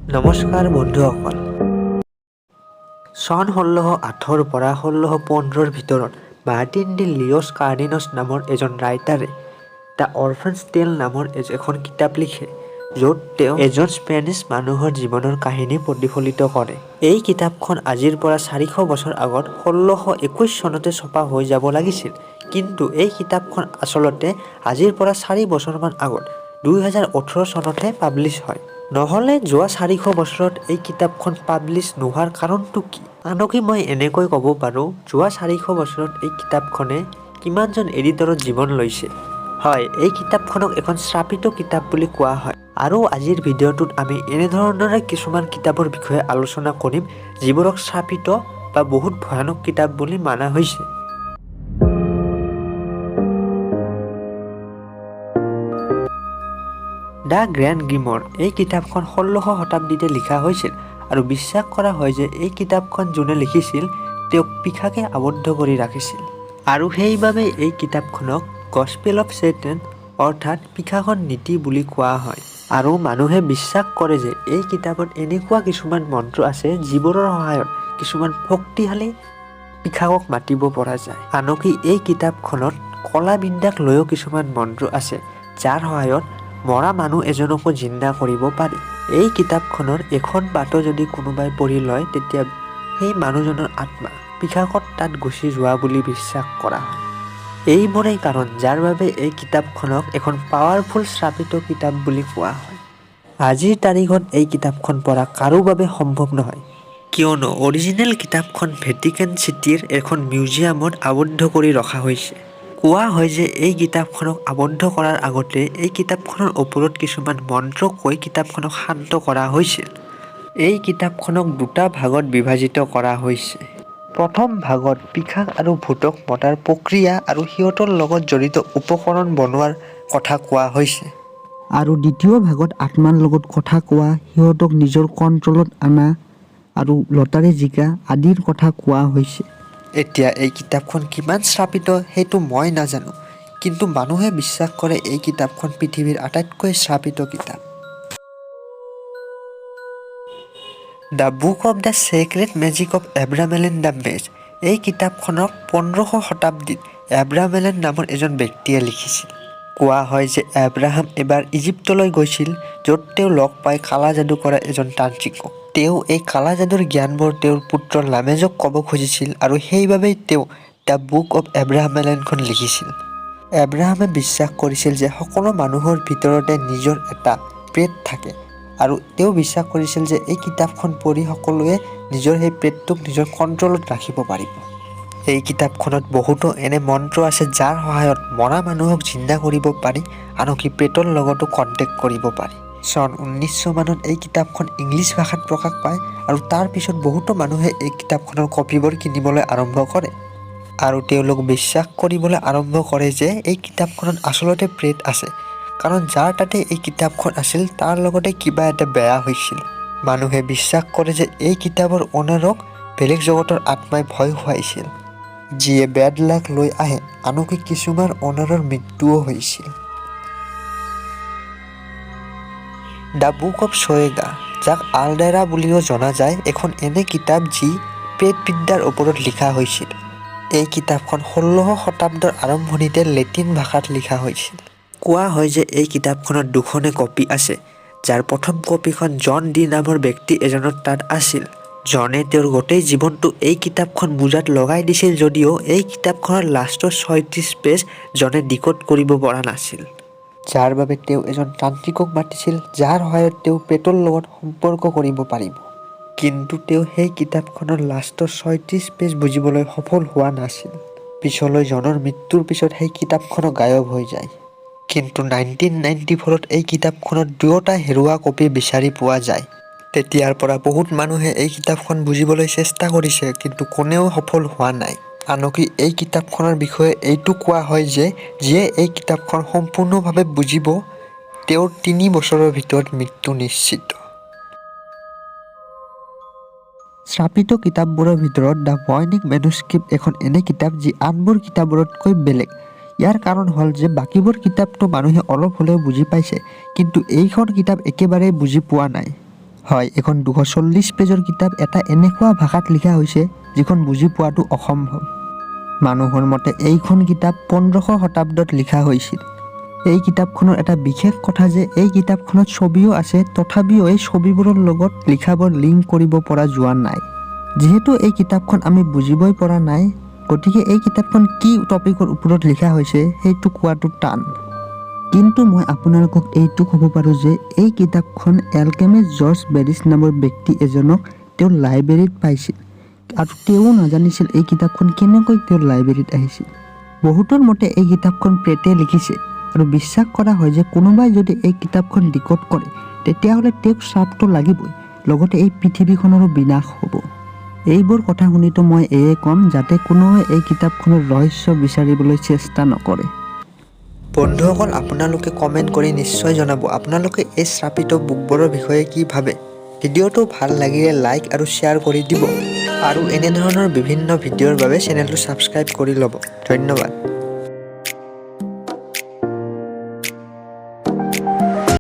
নমস্কাৰ বন্ধুসকল। চন 1608ৰ পৰা 1615ৰ ভিতৰত মাৰ্টিন ডি লিঅ'ছ কাৰ্ডিনছ নামৰ এজন ৰাইটাৰে the অৰফেন্স টেল নামৰ এখন কিতাপ লিখে, য'ত তেওঁ এজন স্পেনিছ মানুহৰ জীৱনৰ কাহিনী প্ৰতিফলিত কৰে। এই কিতাপখন আজিৰ পৰা 400 বছৰ আগত 1621 চনতে ছপা হৈ যাব লাগিছিল। কিন্তু এই কিতাপখন আচলতে আজিৰ পৰা 4 বছৰমান আগত 2018 চনতহে পাব্লিছ হয়। নহ'লে যোৱা 400 বছৰত এই কিতাপখন পাব্লিছ নোহোৱাৰ কাৰণটো কি? আনকি মই এনেকৈ ক'ব পাৰোঁ, যোৱা 400 বছৰত এই কিতাপখনে কিমানজন এডিটৰৰ জীৱন লৈছে। হয়, এই কিতাপখনক এখন শ্ৰাপিত কিতাপ বুলি কোৱা হয়। আৰু আজিৰ ভিডিঅ'টোত আমি এনেধৰণৰে কিছুমান কিতাপৰ বিষয়ে আলোচনা কৰিম, যিবোৰক শ্ৰাপিত বা বহুত ভয়ানক কিতাপ বুলি মানা হৈছে। The grand গ্ৰীমৰ। এই কিতাপখন 16শ শতাব্দীতে লিখা হৈছিল আৰু বিশ্বাস কৰা হয় যে এই কিতাপখন যোনে লিখিছিল, তেওঁক পিশাচে আবদ্ধ কৰি ৰাখিছিল। আৰু সেইবাবেই এই কিতাপখনক গছপেল অফ চেটেন, অৰ্থাৎ পিশাচৰ নীতি বুলি কোৱা হয়। আৰু মানুহে বিশ্বাস কৰে যে এই কিতাপত এনেকুৱা কিছুমান মন্ত্ৰ আছে, যিবোৰৰ সহায়ত কিছুমান শক্তিশালী পিশাচক মাতিব পৰা যায়। আনকি এই কিতাপখনত কলা বিদ্যাক লৈও কিছুমান মন্ত্ৰ আছে, যাৰ সহায়ত মৰা মানুহ এজনকো জিন্দা কৰিব পাৰি। এই কিতাপখনৰ এখন পাতো যদি কোনোবাই পঢ়ি লয়, তেতিয়া সেই মানুহজনৰ আত্মা পিশাচৰ তাত গুচি যোৱা বুলি বিশ্বাস কৰা হয়। এইবোৰেই কাৰণ, যাৰ বাবে এই কিতাপখনক এখন পাৱাৰফুল শ্ৰাপিত কিতাপ বুলি কোৱা হয়। আজিৰ তাৰিখত এই কিতাপখন পঢ়া কাৰো বাবে সম্ভৱ নহয়, কিয়নো অৰিজিনেল কিতাপখন ভেটিকান চিটিৰ এখন মিউজিয়ামত আবদ্ধ কৰি ৰখা হৈছে। কোৱা হয় যে এই কিতাপখনক আবদ্ধ কৰাৰ আগতে এই কিতাপখনৰ ওপৰত কিছুমান মন্ত্ৰ কৈ কিতাপখনক শান্ত কৰা হৈছিল। এই কিতাপখনক দুটা ভাগত বিভাজিত কৰা হৈছে। প্ৰথম ভাগত পিশাচ আৰু ভূতক মতাৰ প্ৰক্ৰিয়া আৰু সিহঁতৰ লগত জড়িত উপকৰণ বনোৱাৰ কথা কোৱা হৈছে। আৰু দ্বিতীয় ভাগত আত্মাৰ লগত কথা কোৱা, সিহঁতক নিজৰ কণ্ট্ৰলত অনা আৰু লটাৰী জিকা আদিৰ কথা কোৱা হৈছে। এতিয়া এই কিতাপখন কিমান শ্ৰাপিত, সেইটো মই নাজানো। কিন্তু মানুহে বিশ্বাস কৰে এই কিতাপখন পৃথিৱীৰ আটাইতকৈ শ্ৰাপিত কিতাপ। The Book of the Secret Magic of Abramelin the Mage। এই কিতাপখনক 15শ শতাব্দীত এব্ৰামেলেন নামৰ এজন ব্যক্তিয়ে লিখিছিল। কোৱা হয় যে এব্ৰাহাম এবাৰ ইজিপ্তলৈ গৈছিল, য'ত তেওঁ লগ পায় কালা যাদু কৰা এজন তান্ত্ৰিকক। তেওঁ এই কালা যাদুৰ জ্ঞানবোৰ তেওঁৰ পুত্ৰ লামেজক ক'ব খুজিছিল আৰু সেইবাবেই তেওঁ the book of এব্ৰাহামেলেনখন লিখিছিল। এব্ৰাহামে বিশ্বাস কৰিছিল যে সকলো মানুহৰ ভিতৰতে নিজৰ এটা প্ৰেত থাকে আৰু তেওঁ বিশ্বাস কৰিছিল যে এই কিতাপখন পঢ়ি সকলোৱে নিজৰ সেই প্ৰেতটোক নিজৰ কণ্ট্ৰলত ৰাখিব পাৰিব। এই কিতাপখনত বহুতো এনে মন্ত্ৰ আছে, যাৰ সহায়ত মৰা মানুহক জিন্দা কৰিব পাৰি, আনকি প্ৰেতৰ লগতো কণ্টেক্ট কৰিব পাৰি। চন 1900 মানত এই কিতাপখন ইংলিছ ভাষাত প্ৰকাশ পায় আৰু তাৰ পিছত বহুতো মানুহে এই কিতাপখনৰ কপিবোৰ কিনিবলৈ আৰম্ভ কৰে আৰু তেওঁলোক বিশ্বাস কৰিবলৈ আৰম্ভ কৰে যে এই কিতাপখনত আচলতে প্ৰেত আছে, কাৰণ যাৰ তাতে এই কিতাপখন আছিল, তাৰ লগতে কিবা এটা বেয়া হৈছিল। মানুহে বিশ্বাস কৰে যে এই কিতাপৰ অ'নাৰক বেলেগ জগতৰ আত্মাই ভয় খুৱাইছিল, যিয়ে বেড লাক লৈ আহে। আনকি কিছুমান অ'নাৰৰ মৃত্যুও হৈছিল। The book of চয়েগা, যাক আলডেৰা বুলিও জনা যায়, এখন এনে কিতাপ যি প্ৰেতবিদ্যাৰ ওপৰত লিখা হৈছিল। এই কিতাপখন 16শ শতাব্দৰ আৰম্ভণিতে লেটিন ভাষাত লিখা হৈছিল। কোৱা হয় যে এই কিতাপখনত দুখনে কপি আছে, যাৰ প্ৰথম কপিখন জন ডি নামৰ ব্যক্তি এজনৰ তাত আছিল। জনে তেওঁৰ গোটেই জীৱনটো এই কিতাপখন বুজাত লগাই দিছিল যদিও এই কিতাপখনৰ লাষ্টৰ 36 পেজ জনে ডিক'ড কৰিব পৰা নাছিল, যাৰ বাবে তেওঁ এজন তান্ত্ৰিকক মাতিছিল, যাৰ সহায়ত তেওঁ প্ৰেতৰ লগত সম্পৰ্ক কৰিব পাৰিব। কিন্তু তেওঁ সেই কিতাপখনৰ লাষ্টৰ 36 পেজ বুজিবলৈ সফল হোৱা নাছিল। পিছলৈ জনৰ মৃত্যুৰ পিছত সেই কিতাপখনো গায়ব হৈ যায়। কিন্তু 1994ত এই কিতাপখনৰ দুয়োটা হেৰুৱা কপি বিচাৰি পোৱা যায়। তেতিয়াৰ পৰা বহুত মানুহে এই কিতাপখন বুজিবলৈ চেষ্টা কৰিছে, কিন্তু কোনেও সফল হোৱা নাই। আনকি এই কিতাপখনৰ বিষয়ে এইটো কোৱা হয় যে যিয়ে এই কিতাপখন সম্পূৰ্ণভাৱে বুজিব, তেওঁৰ 3 বছৰৰ ভিতৰত মৃত্যু নিশ্চিত। শ্ৰাপিত কিতাপবোৰৰ ভিতৰত the ভয়নিক মেনুস্ক্ৰিপ্ট এখন এনে কিতাপ, যি আনবোৰ কিতাপবোৰতকৈ বেলেগ। ইয়াৰ কাৰণ হ'ল যে বাকীবোৰ কিতাপটো মানুহে অলপ হ'লেও বুজি পাইছে, কিন্তু এইখন কিতাপ একেবাৰেই বুজি পোৱা নাই। হয়, এইখন 240 পেজৰ কিতাপ এটা এনেকুৱা ভাষাত লিখা হৈছে যিখন বুজি পোৱাটো অসম্ভৱ। মানুহৰ মতে এইখন কিতাপ 1500 শতাব্দত লিখা হৈছিল। এই কিতাপখনৰ এটা বিশেষ কথা যে এই কিতাপখনত ছবিও আছে, তথাপিও এই ছবিবোৰৰ লগত লিখাবোৰ লিংক কৰিব পৰা যোৱা নাই। যিহেতু এই কিতাপখন আমি বুজিবই পৰা নাই, গতিকে এই কিতাপখন কি টপিকৰ ওপৰত লিখা হৈছে সেইটো কোৱাটো টান। কিন্তু মই আপোনালোকক এইটো ক'ব পাৰোঁ যে এই কিতাপখন এলকেমিষ্ট জৰ্জ বেৰিছ নামৰ ব্যক্তি এজনক তেওঁৰ লাইব্ৰেৰীত পাইছিল আৰু তেওঁ নাজানিছিল এই কিতাপখন কেনেকৈ তেওঁৰ লাইব্ৰেৰীত আহিছিল। বহুতৰ মতে এই কিতাপখন প্ৰেতে লিখিছে আৰু বিশ্বাস কৰা হয় যে কোনোবাই যদি এই কিতাপখন ডিক'ড কৰে, তেতিয়াহ'লে তেওঁক শ্ৰাপটো লাগিবই, লগতে এই পৃথিৱীখনৰো বিনাশ হ'ব। এইবোৰ কথা শুনিতো মই এয়ে ক'ম, যাতে কোনোৱে এই কিতাপখনৰ ৰহস্য বিচাৰিবলৈ চেষ্টা নকৰে। বন্ধুসকল, আপোনালোকে কমেণ্ট কৰি নিশ্চয় জনাব আপোনালোকে এই শ্ৰাপিত বুকবোৰৰ বিষয়ে কি ভাবে। ভিডিঅ'টো ভাল লাগিলে লাইক আৰু শ্বেয়াৰ কৰি দিব আৰু এনেধৰণৰ বিভিন্ন ভিডিঅ'ৰ বাবে চেনেলটো ছাবস্ক্ৰাইব কৰি ল'ব। ধন্যবাদ।